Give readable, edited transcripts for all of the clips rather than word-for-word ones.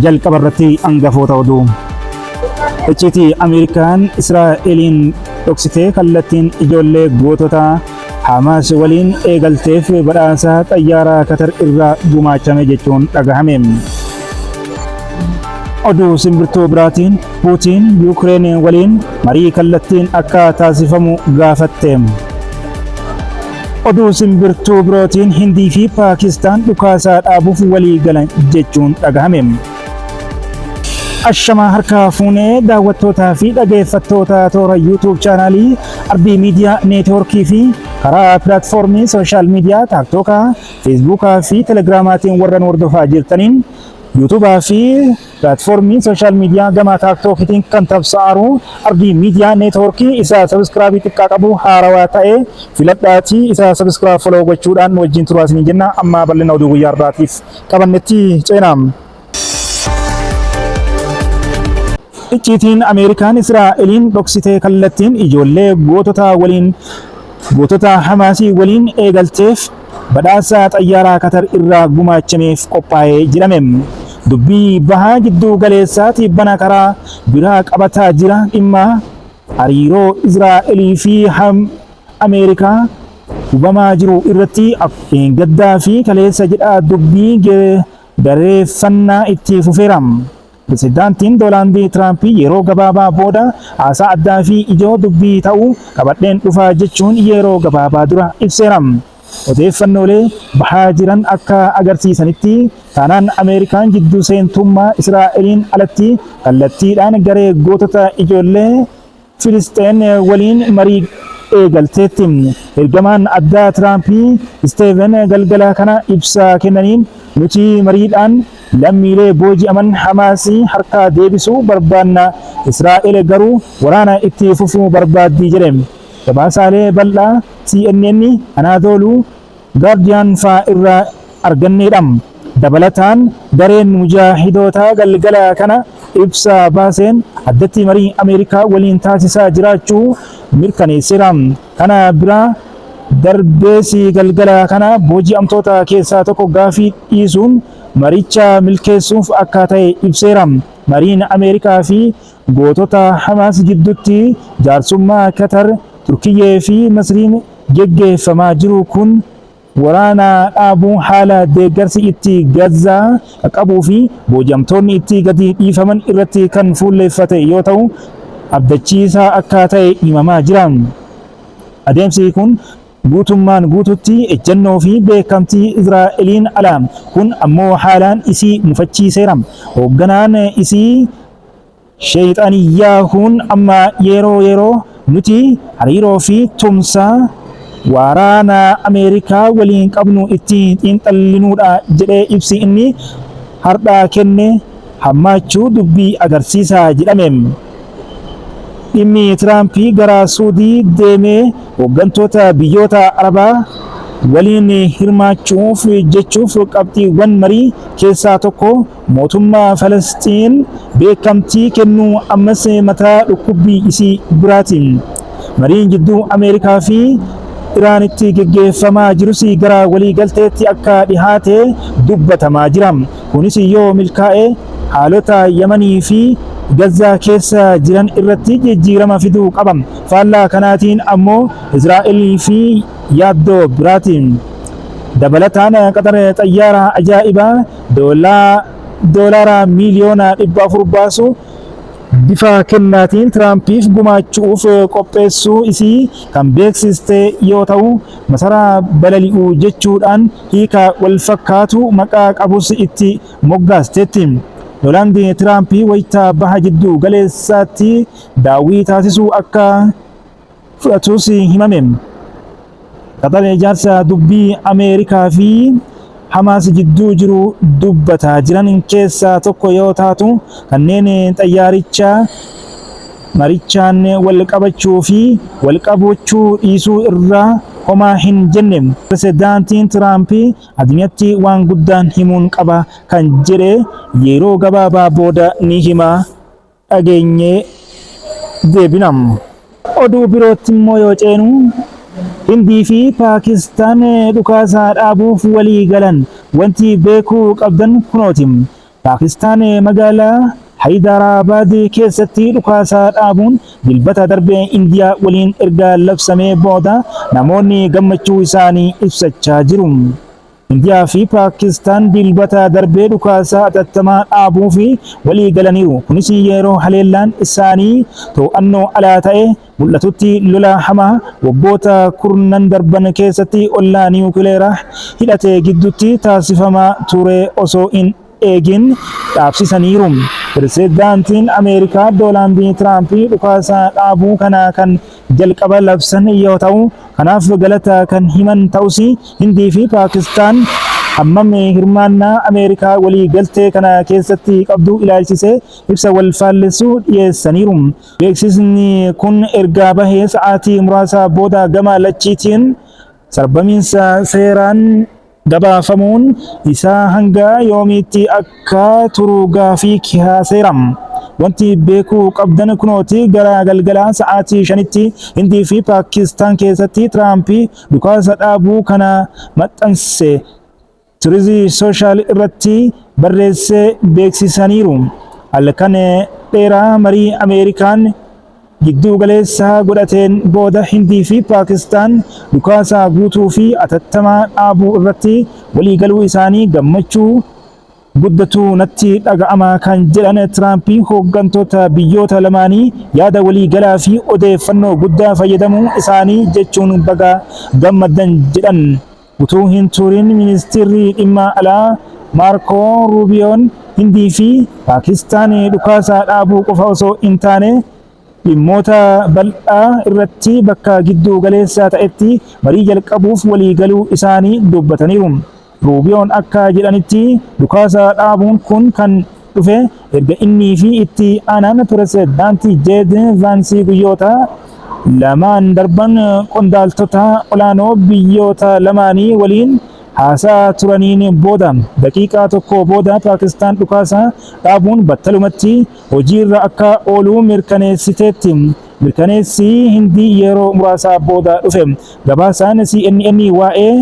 Jalqaba irratti hangafoota oduu. Icciitii Ameerikaan Israa'eliin dhoksitee kallattiin ijoollee gootota Hamaas waliin eegalteef badhaasa xayyaaraa Katar irraa gumaachame jechuun dhagahame. Oduu simbirtuu biraatiin Puutiin Yuukireen waliin marii kallattiin akka taasifamu gaafatte. Oduu simbirtuu birootiin Hindii fi Paakistaan dhukaasaa dhaabuuf walii galan jechuun dhagahame. Ashamaa harkaa fuunee daawwattootaa fi dhageeffattoota toora YouTube chaanaalii Arbii Miidiyaa Neetwoorkii fi karaa pilaatfoormii sooshaal miidiyaa Taaktookaa, Feesbuukaa fi Telegiraamaatiin warra nu hordofaa jirtaniin Yuutuubaa fi pilaatfoormii sooshaal miidiyaa gama Taaktookiitiin kan tamsa'aru Arbii Miidiyaa Neetwoorkii isa sabiskiraabii xiqqaa qabu haarawaa ta'e filadhaatii isa sabiskiraab foloo gochuudhaan nu wajjin turaa isiniin jenna. Amma bal'ina oduu guyyaa har'aatiif qabannetti ceena. Icciitiin Ameerikaan Israa'eliin dhoksitee kallattiin ijoollee gootota waliin gootota Hamaasii waliin eegalteef badhaasa xayyaaraa Katar irraa gumaachameef qophaa'e jedhame. Dubbii bahaa jidduu galeessaa tibbana karaa biraa qabataa jira dhimma hariiroo Israa'elii fi Ameerikaa hubamaa jiru irratti gaddaa fi kaleessa jedhaa dubbii gareeffannaa itti fufeera. Pirezidaantiin Doonaald Tiraamp yeroo gabaabaa booda haasaa addaa fi ijoo dubbii ta'u qabadheen dhufa jechuun yeroo gabaabaa dura ibseera. Odeeffannoolee bahaa jiran akka agarsiisanitti taanaan Ameerikaan jidduu seentummaa Israa'eliin alatti kallattiidhaan garee gootota ijoollee Filisxeen waliin marii eegalteetti. Ergamaan addaa Tiraamp Isteeven galgala kana ibsa kennaniin nuti mariidhaan lammiilee booji'aman Hamaas harkaa deebisuu barbaanna, Israa'el garuu waraana itti fufuu barbaaddi jedhe. Gabaasaalee bal'aa CNN, Anaadooluu, Guardian faa irraa arganneedha. Dabalataan gareen mujaahidootaa galgala kana ibsa baaseen addatti marii Ameerikaa waliin taasisaa jiraachuu mirkaneesseera. Kana bira darbees galgala kana booji'amtoota keessaa tokko gaafii dhiisuun maricha milkeessuuf akka ta'e ibseera. Mariin Ameerikaa fi gootota Hamaas gidduutti jaarsummaa Katar, Turkiyyee fi Masriin geggeeffamaa jiru kun waraana dhaabuu haala deeggarsi itti Gazzaa qaqqabuu fi booji'amtoonni itti gadi dhiifaman irratti kan fuulleeffate yoo ta'u abdachiisaa akka ta'e himamaa jira. Adeemsi kun guutummaan guututti ejjennoo fi beekamtii Israa'eliin ala. Kun ammoo haalaan isii mufachiiseera. Hoogganaan isii Sheeyxaniyyaahuun amma yeroo yeroo nuti hariiroo fi tumsa waraana Ameerikaa waliin qabnu itti xiinxallinuudha jedhee ibsi inni hardha kenne hammaachuu dubbii agarsiisa jedhame. Dhimmi Tiraampi gara Suudii deemee hooggantoota biyyoota Arabaa waliin hirmaachuuf jechuuf qabxiiwwan marii keessaa tokko Mootummaa Falasxiin beekamtii kennuu ammas mataa dhukkubbii isii biraati. Mariin jidduu Ameerikaa fi Iraanitti geggeeffamaa jirus gara walii galteetti akka dhihaate dubbatamaa jira. Kunis yoo milkaa'e haalota Yamanii fi Gazzaa keessa jiran irratti jijjiirama fiduu qaba. Faallaa kanaatiin ammoo Israa'elii fi yaaddoo biraati. Dabalataan Qaxar xayyaara ajaa'ibaa doolaara miiliyoona 400 baasu bifa kennaatiin Tiraampiif gumaachuuf qopheessuu isii kan beeksiste yoo ta'u, masaraa balali'u jechuudhaan hiika wal fakkaatu maqaa qabus itti moggaasteetti. Doonaald Tiraamp wayita baha jiddu galeessaatti daawwii taasisuu akka fudhatus himame. Qaxar ijaarsa dubbii Ameerikaa fi Hamaas jidduu jiru dubbataa jiran keessaa tokko yoo taatu, kanneen xayyaaricha marichaan wal qabachuu fi wal qabachuu dhiisuu irraa homaa hin jenne. Pirezidaantiin Tiraamp addunyatti waan guddaan himuun qaba kan jedhe yeroo gabaabaa booda ni hima dhageenyee deebina. Oduu birootti immoo yoo ceenu Hindii fi Paakistaan dhukaasa dhaabuuf walii galan wanti beekuu qabdan kunooti. Paakistaan magaalaa Hayidaraabaad keessatti dhukaasa dhaabuun Dilbata darbe Indiyaa waliin erga labsamee booda namoonni gammachuu isaanii ibsachaa jiru. Indiyaa fi Paakistaan Dilbata darbe dhukaasa atattamaa dhaabuuf walii galaniiru. Kunis yeroo haleellaan isaanii to'annoo alaa ta'e mul'atutti lola hamaa waggoota kurnan darban keessatti ollaa niwukileera hidhate gidduutti taasifamaa ture osoo hin eegin dhaabsisaniiru. Pirezidaantiin Ameerikaa Doonaald Tiraamp dhukaasa dhaabuu kana kan jalqaba labsan yoo ta'u, kanaaf galata kan himan ta'us Hindii fi Paakistaan hammam hirmaannaa Ameerikaa walii galtee kana keessatti qabdu ilaalchisee ibsa wal faallessu dhiyeessaniiru. Beeksisni kun erga bahee sa'aatii muraasa booda gama lachiitiin sarbamiinsa seeraan gabaafamuun isaa hanga yoomiitti akka turu gaafii kaaseera. Wanti beekuu qabdan kunooti gara galgalaa sa'aatii 5tti Hindii fi Paakistaan keessatti Tiraamp dhukaasa dhaabuu kana maxxanse Truth Social irratti barreessee beeksisaniiru. Halkan dheeraa marii Ameerikaan gidduu galeessa godhateen booda Hindii fi Paakistaan dhukaasa guutuu fi atattamaa dhaabuu irratti waliigaluu isaanii gammachuu guddatu natti dhaga'ama kan jedhan Tiraamp hooggantoota biyyoota lamaanii yaada waliigalaa fi odeeffannoo guddaa fayyadamuu isaanii jechuun baga gammaddan jedhan. Utuu hin turin ministirri dhimma alaa Maarkoo Ruubiyoon Hindii fi Paakistaan dhukaasa dhaabuu qofa osoo hin taane dhimmoota bal'aa irratti bakka giddu galeessa ta'etti marii jalqabuuf walii galuu isaanii dubbataniiru. Ruubiyoon akka jedhanitti dhukaasa dhaabuun kun kan dhufe erga innii fi itti aanaan pirezidaantii Jeed Vaansii guyyoota lamaan darban qondaaltota olaanoo biyyoota lamaanii waliin haasaa turaniin booda. Daqiiqaa tokko booda Paakistaan dhukaasa dhaabuun battalumatti hojiirra akka oolu mirkaneessiteetti. Mirkaneessi Hindii yeroo muraasa booda dhufe. Gabaasaan CNN waa'ee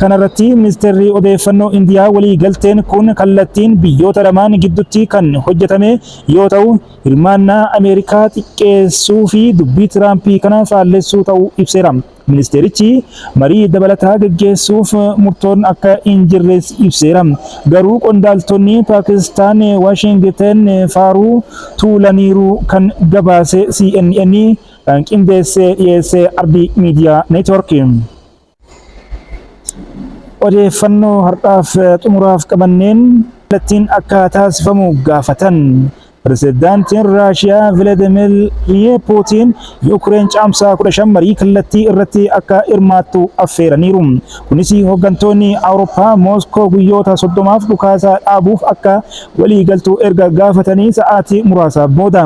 kanarratti ministeerri odeeffannoo Indiyaa walii galteen kun kallattiin biyyoota lamaan gidduutti kan hojjetame yoo ta'u hirmaannaa Ameerikaa xiqqeessuu fi dubbii Tiraampii kana faallessuu ta'uu ibseera. Ministeerichi marii dabalataa geggeessuuf murtoon akka hin jirres ibseera. Garuu qondaaltonni Paakistaan Waashingiten faaruu tuulaniiru kan gabaase CNN kan qindeessee dhiyeesse Ardii Miidiyaa Neetwork. Odeeffannoo har'aaf xumuraaf qabanneen kallattiin akka taasifamu gaafatan. Pirezidaantiin Raashiyaa Vilaadimir Puutiin Yuukireen Caamsaa 15 marii kallattii irratti akka hirmaattu affeeraniiru. Kunis hooggantoonni Awurooppaa Mooskoo guyyoota 30f dhukaasa dhaabuuf akka waliigaltu erga gaafatanii sa'aatii muraasa booda.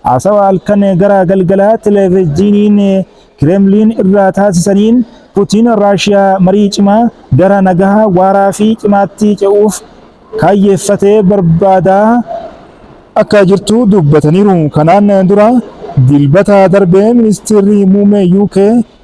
Haasawa halkan gara galgalaa televezyiiniin Kireemliin irraa taasisaniin Putiin Raashiyaa marii cimaa gara nagaa waaraa fi cimaatti ce'uuf kaayyeeffatee barbaadaa akka jirtu dubbataniiru. Kanaan dura Dilbata darbe ministeerri muummee UK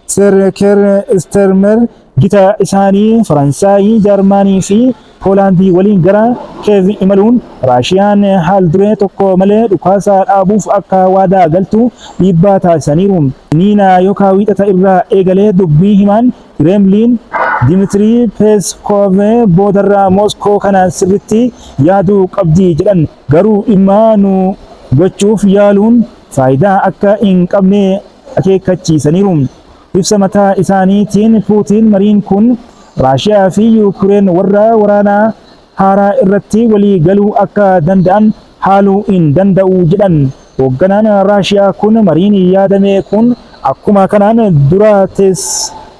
Sir Keir Starmer gita isaanii Faransaayii, Jaarmaanii fi Poolaandii waliin gara Keev imaluun Raashiyaan haal duree tokko malee dhukaasa dhaabuuf akka waadaa galtu dhiibbaa taasisaniiru. Niina yookaa Wiixata irraa eegalee dubbii himaan Kireemliin Dimitirii Peeskoov boodarra Mooskoo kana sirriitti yaaduu qabdi jedhan. Garuu dhimma nu gochuuf yaaluun faayidaa akka hin qabne akeekkachiisaniiru. Ibsa mataa isaaniitiin Puutiin mariin kun Raashiyaa fi Yuukireen warra waraanaa haaraa irratti walii galuu akka danda'an haaluu hin danda'u jedhan. Hoogganaan Raashiyaa kun mariin yaadame kun akkuma kanaan dura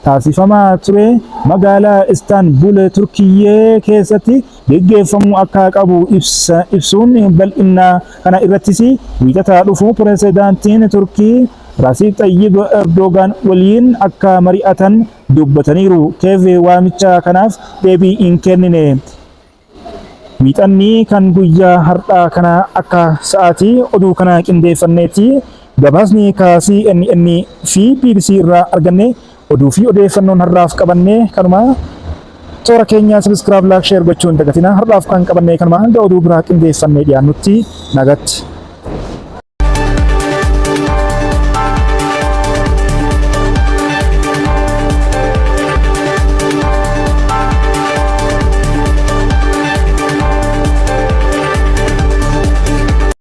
taasifamaa ture magaalaa Istaanbul Turkiyyee keessatti geggeeffamuu akka qabu ibsuun bal'inna kana irrattis Wiixata dhufu pirezidaantiin Turkii Rasiib Xayyib Erdogaan waliin akka mari'atan dubbataniiru. Keev waamicha kanaaf deebii hin kennine. Wiixanni kan guyyaa har'aa kana akka sa'aatii oduu kana qindeeffanneetti gabaasni ka CNN fi BBC irraa arganne oduu fi odeeffannoon har'aaf qabanne kanuma. Toora keenya subscribe, like, share gochuun dagatina. Har'aaf kan qabannee kanuma, hanga oduu biraa qindeeffannee dhiyaannutti nagatti.